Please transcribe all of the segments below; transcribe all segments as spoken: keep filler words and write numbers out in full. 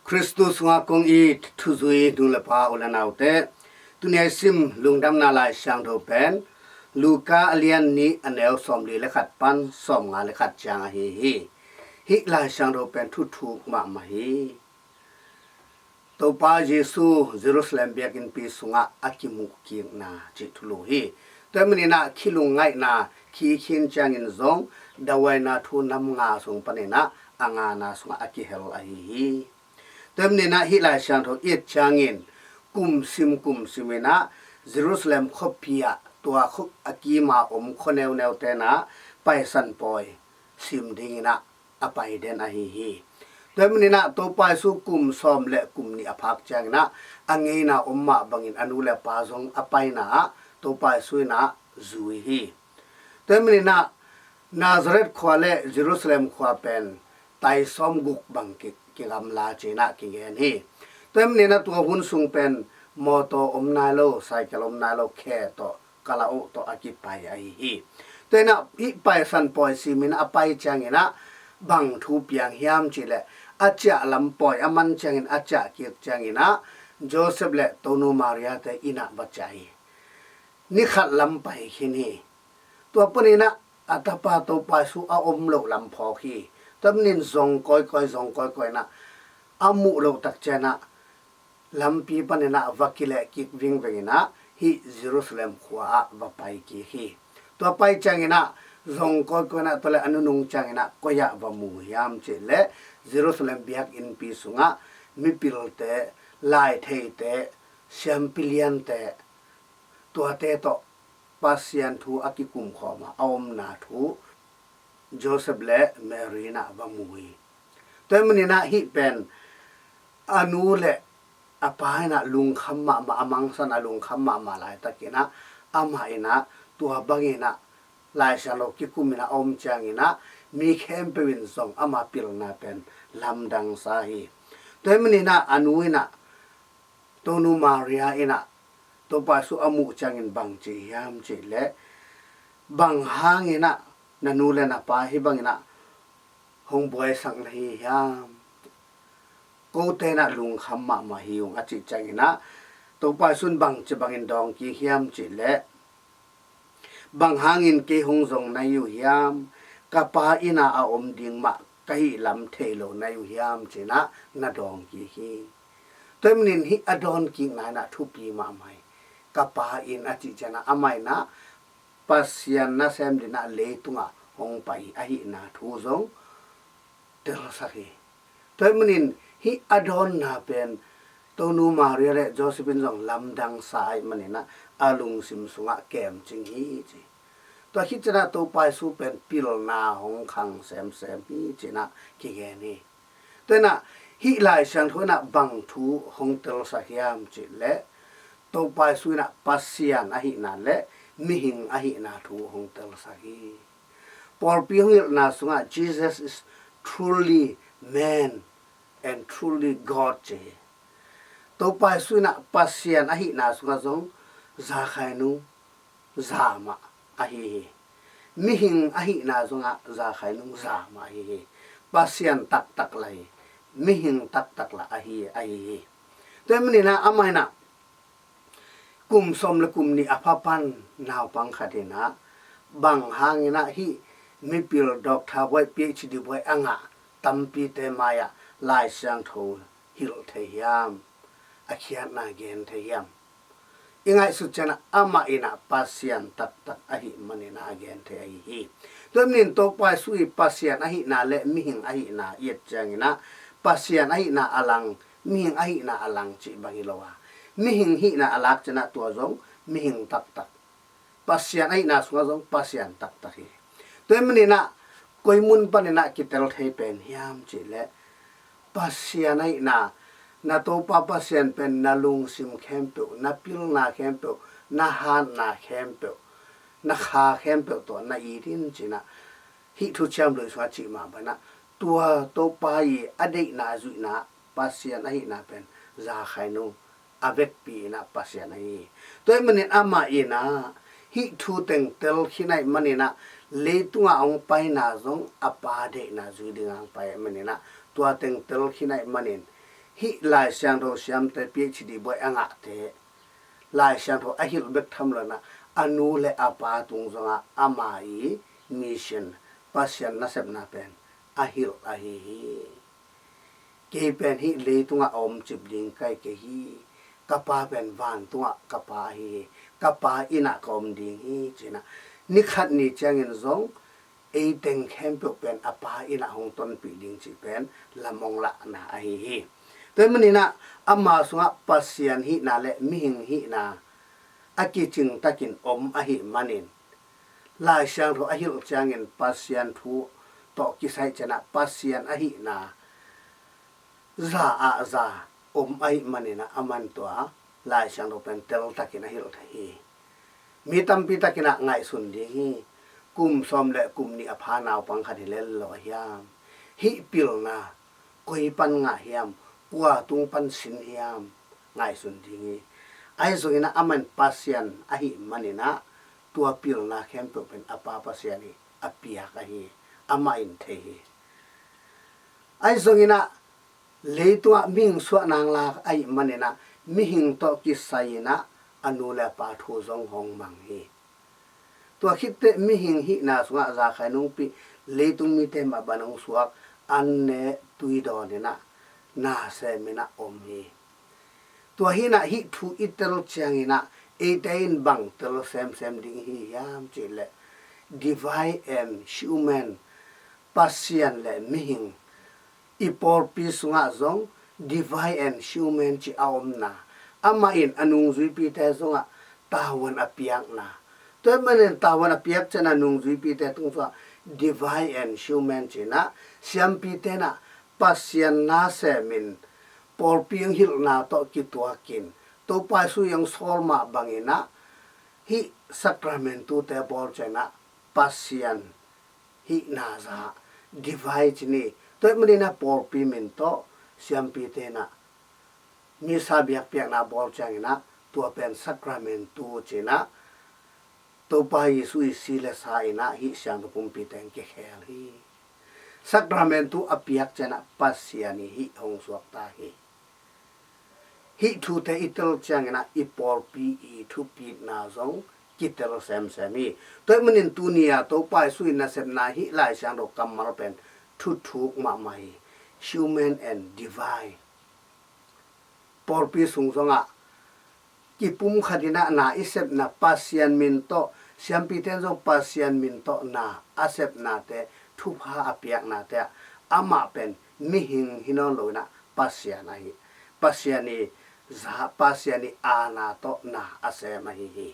Khristu sungah kong it thuzui nu le pa u le naute, tuni a i sim lungdamna Lai Siangtho pen Luka a lian nih a neu sawmli le khat pan sawmnga le khat ciang ahi hi. Hih Lai Siangtho pen thuthuk mahmah hi. Topa Jesu Jerusalem biakinnpi sungah a kimuh kikna cih thulu hi. Tua ahih maninah khi lungngaihna khi khin ciangin zong dawaina thu nam nga sung paninah a ngana sungah a kihel ahi hi. Tua ahih maninah hih Lai Siangtho i et ciangin kumsim kumsim inah Jerusalem khuapi ah tua khu a kima om khua neuneu tenah Paisan pawi sim dinginah a pai den ahi hi. Tua ahih maninah Topa Jesu kum sawm le kum nih a phak cianginah a ngeina om mah bangin a nu le pa zong a paina ah Topa Jesu inah zui hi. Tua ahih maninah Nazareth khua le Jerusalem khua pen tai sawm guk bang ki, kigamla cinah kigen hi. Tua ahih maninah tua hun sung pen mawtaw om nai lo, cycle om nai lo, khe tawh, kalaoh tawh a kipai ahi hi. Tua inah hih Paisan pawi simin a pai cianginah bang thu piang hiam cihleh a ciah lam pawi a man ciangin a ciah kik cianginah Joseph le Tonu Maria te innah va ciah hi. Ni khat lam pai khin hi. Tua paninah a tapa Topa Jesu a om loh lam phawk hi. Tua manin zong kawikawi, zong kawikawi inah a muh loh tak cianah lampi paninah va kileh kik vingveng inah hih Jerusalem khua ah va pai kik hi. Tua pai cianginah zong kawikawi inah tua le a nunung cianginah koi ah va mu hiam cihleh Jerusalem biakinnpi sungah mipilte, laitheite, siampi liante, tuate tawh Pasian thu a kikumkhawm a a omna thu Joseph le Mary inah va mu hi. Tua ahih maninah hih pen a nu le a pa inah lungkham mahmah, a mangsan a lungkham mahmah laitakinah amah inah tua banginah Lai Siangtho kikum inah a om cianginah mi khempeuh in zong ama pilna pen lamdang sa hi. Tua ahih maninah a nu inah Tonu Maria inah Topa Jesu a muh ciangin bang ci hiam cihleh bang hanginah na nu le na pa hih banginah hong buaisak na hi hiam? Ko tenah lungkham mahmah hi ung a cih cianginah Topa Jesu in bang ci bangin dawng kik hiam cihleh bang hangin kei hong zong na hi uh hiam? Ka pa innah a om ding mah ka hih lam thei lo na hi uh hiam cinah na dawng kik hi. Tua ahih manin hih a dawn kikna inah thupi mahmah hi. Ka pa inn a cih cianah amah inah Pasian nasem dinah leitungah hong pai ahihna thu zong telsak hi. Tua ahih manin hih a dawnna pen Tonu Maria le Joseph in zong lamdang sa ahih maninah a lungsim sungah kemcing hi ci. Tua khit cianah Topa Jesu pen pilna hong khang semsem hi cinah kigen hi. Tua inah hih Lai Siangtho inah bang thu hong telsak hiam cihleh Topa Jesu inah Pasian ahihna le mihing ahihna thu hong telsak hi. Pawlpi hong hilhna sungah Jesus is truly man and truly God ci hi. Topa Jesu inah Pasian ahihna sungah zong zakhainu zamah ahi hi. Mihing ahihna zongah zakhainu zamah ahi hi. Pasian taktak lah hi. Mihing taktak lah ahi, ahi hi. Tua ahih maninah amah inah kum sawm le kum nih a pha pan naupang khat inah bang hanginah hih mipil doctor buai, PhD buai a ngah tampite mai-ah Lai Siangtho hilh thei hiam? A khiatna gen thei hiam? I ngaihsut cianah amah inah Pasian taktak ahih maninah a gen thei ahi hi. Tua ahih manin Topa Jesu i Pasian ahihna le mihing ahihna i et cianginah Pasian ahihna a lang, mihing ahihna a lang cih bang hi lo a, mihing hihna a lak cianah tua zong mihing taktak, Pasian ahihna sungah zong Pasian taktak hi. Tua ahih maninah koi mun paninah kitel thei pen hiam cihleh Pasian ahihna, na Topa Pasian pen na lungsim khempeuh, na pilna khempeuh, na hatna khempeuh, na kha khempeuh tawh na it in cinah hih thuciam lui sungah cih mah banah tua Topa i a deihna a zuihna Pasian ahihna pen zakhainu a vekpi inah Pasian ahi hi. Tua ahih manin amah inah hih thu teng telkhin ahih maninah leitungah hong paina zong a Pa deihna zui dingah hong pai ahih maninah tua teng telkhin ahih manin hih Lai Siangtho siamte, P H D buai a ngahte, Lai Siangtho a hilh bek tham lo-in ah, a nu le a pa tung zongah ama i mission, Pasian nasepna pen a hilh ahi hi. Kei pen hih leitungah a om cip ding ka hi kei hi. Ka Pa pen vantungah ka Pa ahi hi. Ka Pa inn ah ka om ding hi, ci-in ah, ni khat ni ciangin zong ei teng khempeuh pen a Pa inn ah hong tonpih ding cih pen lam hong lahna ahi hi. Tua ahih manin ah ama sungah Pasian hihna le mihing hihna a kicing takin om ahih manin, Lai Siangtho a hilh ciangin Pasian thu tawh kisai ciangin ah Pasian ahihna za ah za om ahih manin ah, aman tua Lai Siangtho pen teltakin a hilh thei hi. Mi tampi takin ah ngaihsun ding hi. Kum sawm le kum nih a pha naupang khat hi lel lo a hiam? Hih pilna koi pan ngah hiam? Kua tung pan sin hiam? Ngaihsun ding hi. Ahi zongin ah aman Pasian ahih manin ah, tua pilna khempeuh pen a Pa Pasian in a piak ahi hi. Amah in thei hi. Ahi zongin ah leitungah mihing suahna hong lak ahih manin ah, mihing tawh kisai-in ah a nu le a pa thu zong hong mang hi. Tua khit teh mihing hihna sungah zakhai nungpih, leitung mite mah bang hong suak, an ne tui dawn-in ah, na semin ah om hi. Tua hi-in ah hih thu i tel ciangin ah, eite in bang tel semsem ding i hi hiam cih leh, divine and human, Pasian le mihing, i pawlpi sungah zong divine and human cih a omna, amah in a nungzuipite zongah tavuan a piakna, tua ahih manin tavuan a piak ciangin a nungzuipite tung sungah divine and human ci-in ah, siampite in ah Pasian na semin pawlpi hong hilhna tawh kituakin, Topa Jesu hong sawl mah bangin ah, hih Sacramentu-te bawl ciangin ah Pasian hihna za, divine ci ni. Tua ahih manin ah pawlpi min tawh siampite in ah Missa biakpiakna bawl ciangin ah, tua pen Sacramentu ci-in ah, Topa Jesu i si le sa in ah hih siangtho pumpi teng kikhel hi. Sacramentu a piak ciangin ah Pasian i hih hong suak ta hi. Hih thute i tel ciangin ah i pawlpi i thupitna zong kitel semsem hi. Tua ahih manin tuni-a Topa Jesu i nasepna hih Lai Siangtho kammal pen thuthuk mahmah hi. Human and divine. Pawlpi sung zongah kipumkhat in ah na i sepna, Pasian min tawh, siampite in zong Pasian min tawh na a sepnate, thupha a piaknate ah, amah pen mihing hi nawn lo-in ah Pasian ahi. Pasian i za, Pasian i aana tawh na a sem ahi hi.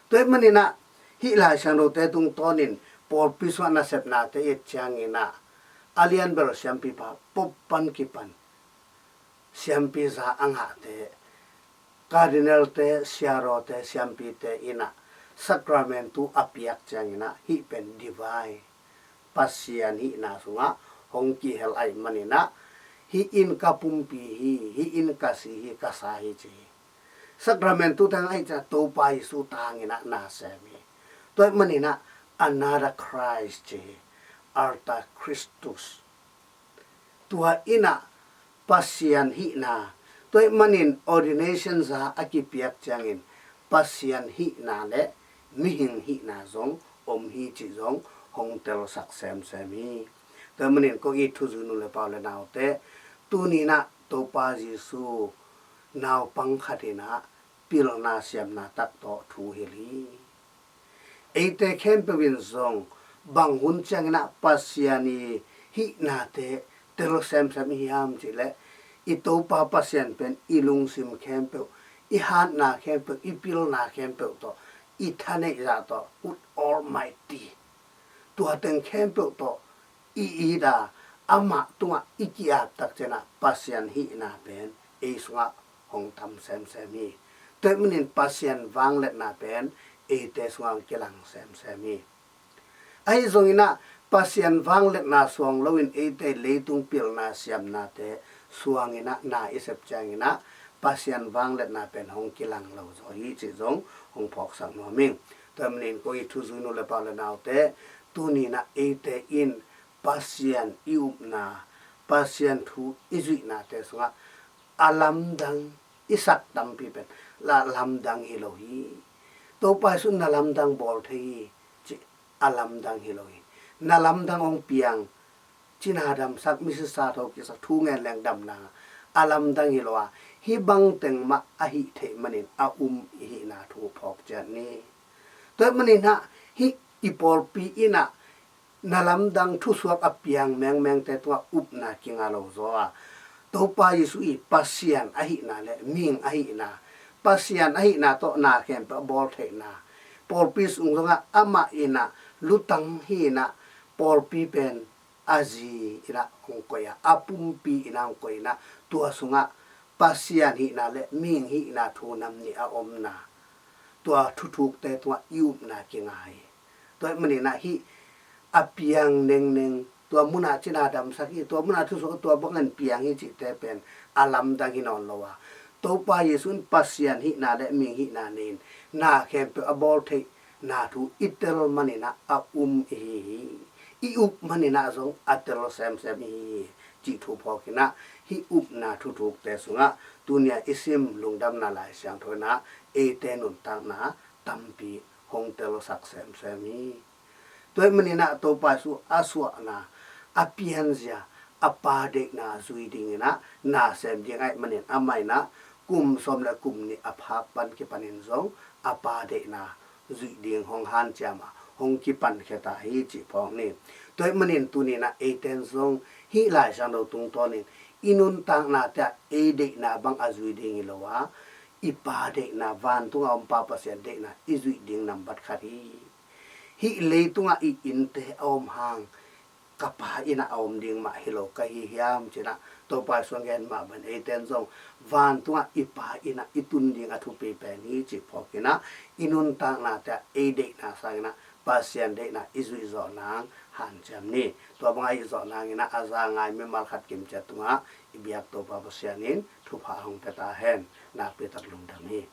Tua ahih manin ah hih Lai Siangthote tungtawnin pawlpi sungah nasepnate i et ciangin ah, a lianbel siampipa Pope pan kipan siampi za a ngahte, Cardinal-te, siarawte, siampite in ah Sacramentu a piak ciangin ah, hih pen divine, Pasian hihna sungah hong kihel ahih manin ah, hih in ka pumpi hi, hih in ka si hi, ka sa hi ci hi. Sacramentu teng ahih ciang Topa Jesu tangin ah na sem hi. Tua ahih manin ah another Christ ci hi. Alter Christus. Tua in ah Pasian hihna, tua ahih manin ordination za a kipiak ciangin Pasian hihna le mihing hihna zong om hi cih zong hong telsak semsem hi. Tua ahih manin kong it thuzui nu le pa u le naute, tuni-in ah Topa Jesu naupang khat in ah pilna siamna tak tawh thu hilh hi. Eite khempeuh in zong bang hun ciangin ah Pasian i hihnate tel semsem i hiam cih leh, i Topa Pasian pen i lungsim khempeuh, i hatna khempeuh, i pilna khempeuh tawh, i thaneih zah tawh, ut Almighty, tua teng khempeuh tawh i it a, amah tungah i ki-ap tak ciangin ah Pasian hihna pen ei sungah hong tam semsem hi. Tua ahih manin Pasian vangliatna pen eite sungah hong kilang semsem hi. Ahi zongin ah Pasian vangliatna suang loin eite leitung pilna siamnate suangin ah na i sep ciangin ah Pasian vangliatna pen hong kilang lo zaw hi cih zong hong phawksak nuam ing. Tua ahih manin kong it thuzui nu le pa u le naute, tuni-in ah eite in Pasian i upna, Pasian thu i zuihnate sungah a lamdang i sak tampi pen la lamdang hi lo hi. Topa Jesu na lamdang bawl thei hi, ci a lamdang hi lo hi. Na lamdang hong piang, cina damsak, misisa tho kisak, thu ngen leng damna a lamdang hi lo a, hih bang teng mah a hih theih manin a um i hihna thu phawk ciat ni. Tua ahih manin ah hih i pawlpi in ah na lamdang thusuak a piang mengmengte tungah upna kinga lo zaw a, Topa Jesu i Pasian ahihna le mihing ahihna, Pasian ahihna tawh na khempeuh a bawl theihna, pawlpi sung zongah amah in ah lutang hi in ah pawlpi pen a zi in ah hong koih a, a pumpi in ah hong koih in ah, tua sungah Pasian hihna le mihing hihna thu nam nih a omna, tua thuthukte tungah i upna kinga hi. Tua ahih manin ah hih a piang nengneng, tua munah cina damsak hi, tua munah thusuak, tua bangin piang hi cihte pen a lamdang hi nawn lo a, Topa Jesu in Pasian hihna le mihing hihna nei in na khempeuh a bawl theihna thu i tel manin ah a um i hi hi. I up manin ah zong a tel semsem i hi hi, cih thu phawk in ah hih upna thuthukte sungah tuni a i sim Lungdamna Lai Siangtho in ah eite nuntakna tampi hong telsak semsem hi. Tua ahih manin ah Topa Jesu a suahna, a pianzia, a Pa deihna zui dingin ah na sem ding ahih manin amah in ah kum sawm le kum nih a phak pan kipanin zong a Pa deihna zuih ding hong hanciam a, hong kipankhia ta hi cih phawk ni. Tua ahih manin tuni in ah eite in zong hih Lai Siangtho tungtawnin i nuntaknate ah ei deihna bang a zui ding hi lo a, i Pa deihna, vantung a om Pa Pasian deihna i zuih ding nambat khat hi. Hih leitungah i innte a om hang ka Pa inn ah a om ding mah hi lo ka hi hiam, ci-in ah Topa Jesu in gen mah bangin eite in zong vantungah i Pa inn ah i tun ding a thupi pen hi cih phawk in ah i nuntaknate ah ei deihna sangin ah Pasian deihna i zuih zawh nang hanciam ni. Tua bangah i zuih zawh nangin ah a za ngai mimal khat kimciat tungah i biak Topa Pasian in thupha hong pia ta hen. Nakpi tak lungdam hi.